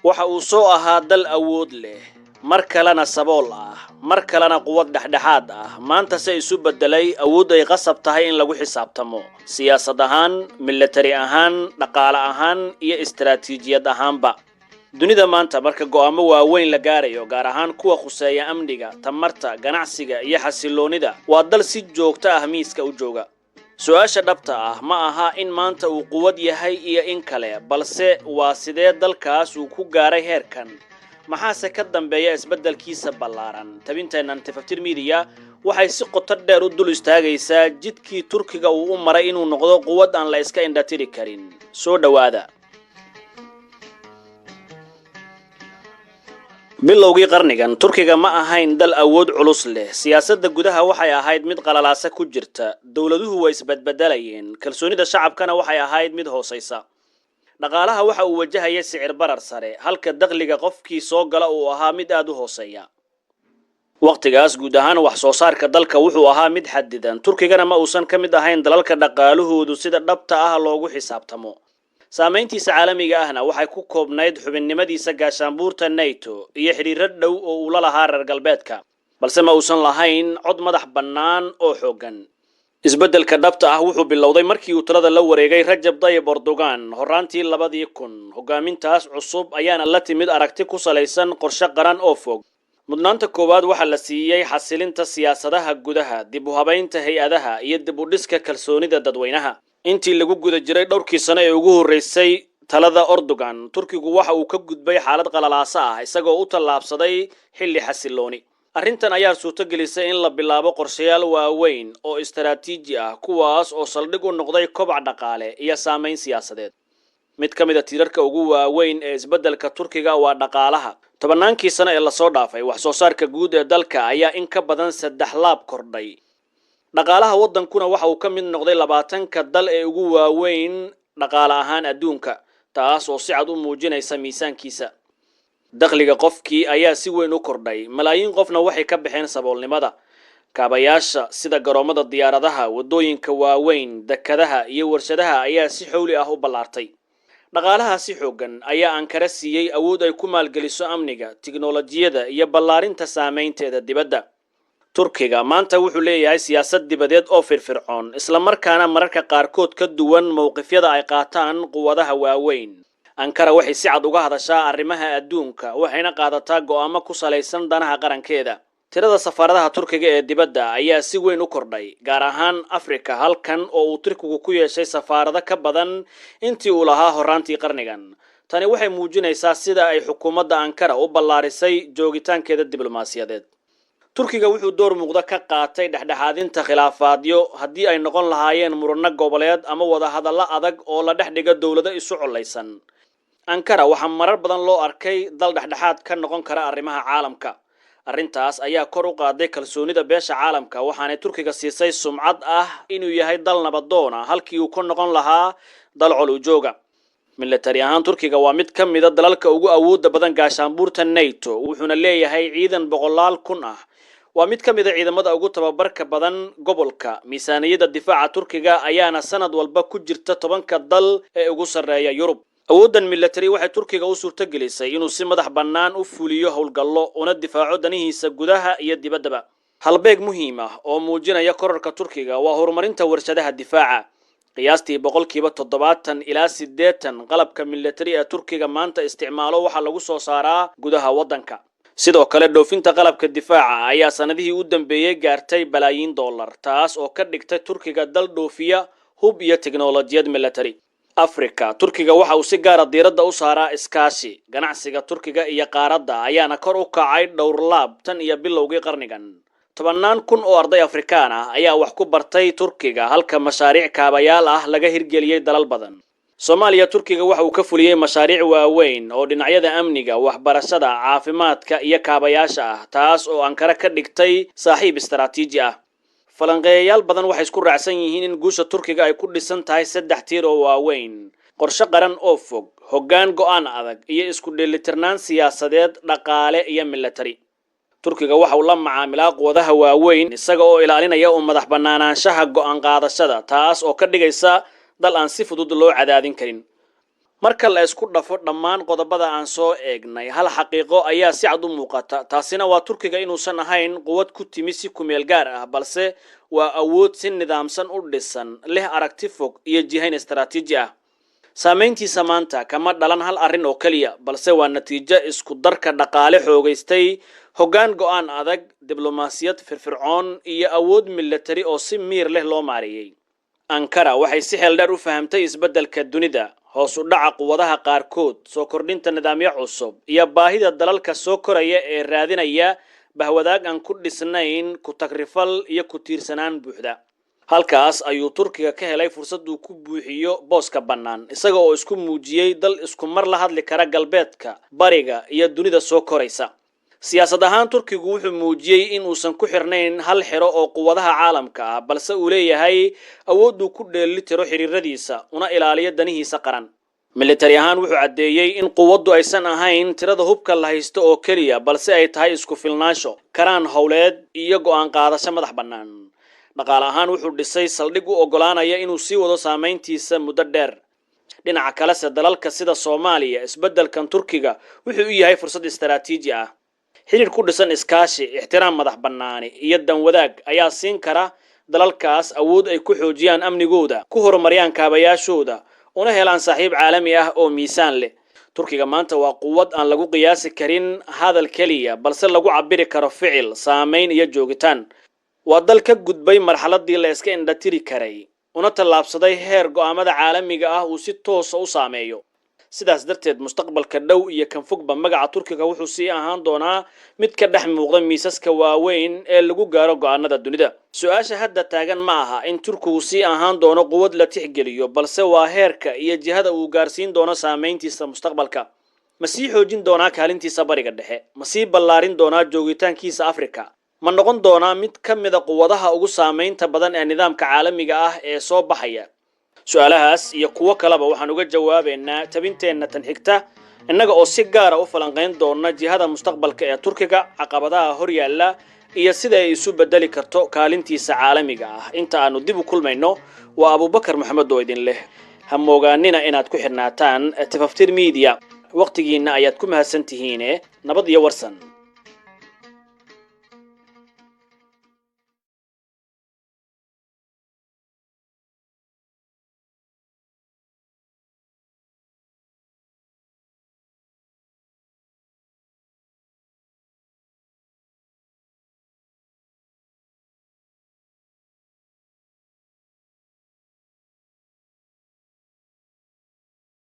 Waxa uu soo ahaa dal awood leh, mar kalena sabool ah, mar kalena quwad dhexdhexaad ah. Maanta se isu beddelay awood ay qasab tahay in lagu xisaabtamo, siyaasad ahaan, milatari ahaan, dhaqaale ahaan iyo istaraatiijiyad ahaanba. Dunida maanta marka go'aamo waaweyn la gaarayo, gaar ahaan kuwa khuseeya amniga, tamarta, ganacsiga iyo xasilloonida, waa dal si joogto ah miiska u jooga. Su-aasha dhabta ah ma aha in maanta uu quwad yahay iyo in kale, balse waa sidee dalkaas uu ku gaaray heerkan, maxaase ka dambeeya isbeddelkiisa ballaaran? Tabinteennan Tifaftir Media waxay si qoto dheer u dul istaagaysaa jidkii Turkiga uu u maray inuu noqdo quwad aan la iska indhatiri karin. Soo dhowaada. Bilowgii qarnigan Turkiga ma ahayn dal awood culus leh. Siyaasadda gudaha waxay ahayd mid qalalaasa ku jirta, dowladuhu way isbadbedelayeen, kalsoonida shacabkana waxay ahayd mid hoosaysa. Dhaqaalaha waxa uu wajahaya sicir barar sare, halka dakhliga qofkii soo gala uu ahaa mid aada u hooseeya. Wakhtigaas guud ahaan wax soo saarka dalka wuxuu ahaa mid xadidan. Turkigana ma uusan ka mid ahayn dalalka dhaqaaluhoodu sida dhabta ah loogu xisaabtamo. Saamayntiisa caalamiga ahna waxay ku koobnayd xubinnimadiisa gaashaanbuurta NATO iyo xidhiiro dhow oo uu la lahaa reer galbeedka, balse ma uusan lahayn cod madax bannaan oo xooggan. Isbeddelka dhabta ah wuxuu bilowday markii uu talada la wareegay Rajab Dayib Erdogan horraantii 2000. Hoggaamintaas cusub ayaana la timid aragti ku salaysan qorshe qaran oo fog. Mudnaanta koowaad waxaa la siiyey xasilinta siyaasadaha gudaha, dib u habaynta hay-adaha iyo dib u dhiska kalsoonida dadweynaha. Intii lagu guda jiray dhowrkii sano ee ugu horreysay talada Erdogan, Turkigu waxa uu ka gudbay xaalad qalalaasa ah isagoo u tallaabsaday xilli xasillooni. Arrintan ayaa suurto gelisay in la bilaabo qorshayaal waaweyn oo istaraatiiji ah, kuwaas oo saldhig u noqday kobac dhaqaale iyo saamayn siyaasadeed. Mid ka mid a tiirarka ugu waaweyn ee isbeddelka Turkiga waa dhaqaalaha. Tobannaankii sano ee lasoo dhaafay, wax soo saarka guud ee dalka ayaa in ka badan saddex laab kordhay. Dhaqaalaha waddankuna waxa uu ka mid noqday 20-ka dal ee ugu waaweyn dhaqaale ahaan adduunka, taas oo si cad u muujinaysa miisaankiisa. Dakhliga qofkii ayaa si weyn u kordhay, malaayiin qofna waxay ka baxeen saboolnimada. Kaabayaasha sida garoomada diyaaradaha, waddooyinka waaweyn, dekadaha iyo warshadaha ayaa si xowli ah u ballaartay. Dhaqaalaha si xooggan ayaa Ankara siiyey awood ay ku maalgeliso amniga, tiknolojiyada iyo ballaarinta saameynteeda dibadda. Turkiga maanta wuxuu leeyahay siyaasad dibadeed oo firfircoon, islamarkaana mararka qaarkood ka duwan mowqifyada ay qaataan quwadaha waaweyn. Ankara waxay si cad uga hadashaa arrimaha adduunka, waxayna qaadataa go'aamo ku salaysan danaha qarankeeda. Tirada safaaradaha Turkiga ee dibadda ayaa si weyn u kordhay, gaar ahaan Afrika, halkan oo uu Turkigu ku yeeshay safaarado ka badan intii uu lahaa horraantii qarnigan. Tani waxay muujinaysaa sida ay xukuumadda Ankara u ballaarisay joogitaankeeda diblomaasiyadeed. Turkiga wuxuu door muuqda ka qaatay dhexdhexaadinta khilaafaadyo, haddii ay noqon lahaayeen muranno goboleed ama wadahadallo adag oo la dhex dhigo dowlado isu collaysan. Ankara waxaa marar badan loo arkay dal dhexdhexaad ka noqon kara arrimaha caalamka. Arrintaas ayaa kor u qaaday kalsoonida beesha caalamka, waxaanay Turkiga siisay sumcad ah inuu yahay dal nabadoona halkii uu ka noqon lahaa dal col ujooga. Milatari ahaan, Turkiga waa mid ka mida dalalka ugu awoodda badan gaashaanbuurta NATO, wuxuuna leeyahay ciidan boqolaal kun ah. Waa mid ka mid a ciidamada ugu tababarka badan gobolka. Miisaaniyadda difaaca Turkiga ayaana sanad walba ku jirta 10-ka dal ee ugu sarreeya Yurub. Awooddan milatari waxay Turkiga u suurto gelisay inuu si madax bannaan u fuliyo howlgallo, una difaaco danihiisa gudaha iyo dibaddaba. Halbeeg muhiim ah oo muujinaya korarka Turkiga waa horumarinta warshadaha difaaca. Qiyaastii 70% ilaa 80% qalabka milatari ee Turkiga maanta isticmaalo waxaa lagu soo saaraa gudaha waddanka. Sidoo kale, dhoofinta qalabka difaaca ayaa sanadihii u dambeeyey gaartay balaayiin dollar, taas oo ka dhigtay Turkiga dal dhoofiya hub iyo tiknolojiyad milatari. Afrika, Turkiga waxa uu si gaara diiradda u saaraa iskaashi. Ganacsiga Turkiga iyo qaaradda ayaana kor u kacay dhowr laab tan iyo bilowgii qarnigan. Tobannaan kun oo arday Afrikaan ah ayaa wax ku bartay Turkiga, halka mashaariic kaabayaal ah laga hirgeliyey dalal badan. Soomaaliya, Turkiga waxa uu ka fuliyey mashaariic waaweyn oo dhinacyada amniga, waxbarashada, caafimaadka iyo kaabayaasha ah, taas oo Ankara ka dhigtay saaxiib istaraatiiji ah. Falanqeeyayaal badan waxay isku raacsan yihiin in guusha Turkiga ay ku dhisan tahay saddex tiir oo waaweyn: qorshe qaran oo fog, hoggaan go'aan adag iyo isku dheelitirnaan siyaasadeed, dhaqaale iyo milatari. Turkiga waxa uu la macaamilaa quwadaha waaweyn isaga oo ilaalinaya u madax bannaanaanshaha go'aan qaadashada, taas oo ka dhigaysa dal aan si fudud loo cadaadin karin. Marka la isku dhafo dhammaan qodobada aan soo eegnay, hal xaqiiqo ayaa si cad u muuqata. Taasina waa Turkiga inuusan ahayn quwad ku timi si kumeel gaar ah, balse waa awood si nidaamsan u dhisan, leh aragti fog iyo jihayn istaraatiiji ah. Saamayntiisa maanta kama dhalan hal arrin oo keliya, balse waa natiijo isku darka dhaqaale xoogaystay, hoggaan go'aan adag, diblomaasiyad firfircoon iyo awood milatari oo si miir leh loo maareeyey. Ankara waxay si xeel dheer u fahamtay isbeddelka dunida, hoos u dhaca quwadaha qaarkood, soo kordhinta nidaamyo cusub iyo baahida dalalka soo koraya ee raadinaya bahwadaag aan ku dhisnayn ku tagrifal iyo ku tiirsanaan buuxda. Halkaas ayuu Turkiga ka helay fursad uu ku buuxiyo booska bannaan, isaga oo isku muujiyey dal isku mar la hadli kara galbeedka, bariga iyo dunida soo koraysa. Siyaasad ahaan, Turkigu wuxuu muujiyey in uusan ku xirnayn hal xero oo quwadaha caalamka ah, balse uu leeyahay awooduu ku dheeli tiro xiriiradiisa una ilaaliyo danihiisa qaran. Militari ahaan, wuxuu caddeeyey in quwaddu aysan ahayn tirada hubka la haysto oo keliya, balse ay tahay isku filnaansho, karaan howleed iyo go'aan qaadasho madax bannaan. Dhaqaale ahaan, wuxuu dhisay saldhig u oggolaanaya inuu sii wado saamayntiisa muddo dheer. Dhinaca kalese, dalalka sida Soomaaliya, isbeddelkan Turkiga wuxuu u yahay fursad istaraatiiji ah. Xiriir ku dhisan iskaashi, ixtiraam madax bannaani iyo danwadaag ayaa siin kara dalalkaas awood ay ku xoojiyaan amnigooda, ku horumariyaan kaabayaashooda, una helaan saaxiib caalami ah oo miisaan leh. Turkiga maanta waa quwad aan lagu qiyaasi karin hadal keliya, balse lagu cabiri karo ficil, saamayn iyo joogitaan. Waa dal ka gudbay marxaladii la iska indhatiri karay, una tallaabsaday heer go'aamada caalamiga ah uu si toosa u saameeyo. Sidaas darteed, mustaqbalka dhow iyo kan fogba, magaca Turkiga wuxuu sii ahaan doonaa mid ka dhex muuqda miisaska waaweyn ee lagu gaaro go'aanada dunida. Su-aasha hadda taagan ma aha in Turkigu sii ahaan doono quwad la tixgeliyo, balse waa heerka iyo jihada uu gaarsiin doono saamayntiisa mustaqbalka. Ma sii xoojin doonaa kaalintiisa Bariga Dhexe? Ma sii ballaarin doonaa joogitaankiisa Afrika? Ma noqon doonaa mid ka mida quwadaha ugu saamaynta badan ee nidaamka caalamiga ah ee soo baxaya? Su-aalahaas iyo kuwo kaleba waxaan uga jawaabaynaa tabinteenna tan xigta, innaga oo si gaara u falanqayn doona jihada mustaqbalka ee Turkiga, caqabadaha hor yaalla iyo sida ay isu beddeli karto kaalintiisa caalamiga ah. Inta aanu dib u kulmayno, waa Abuubakar Maxamed oo idin leh: ha moogaanina inaad ku xidhnaataan Tifaftir Media. Wakhtigiinna ayaad ku mahadsan tihiine. Nabad iyo warsan.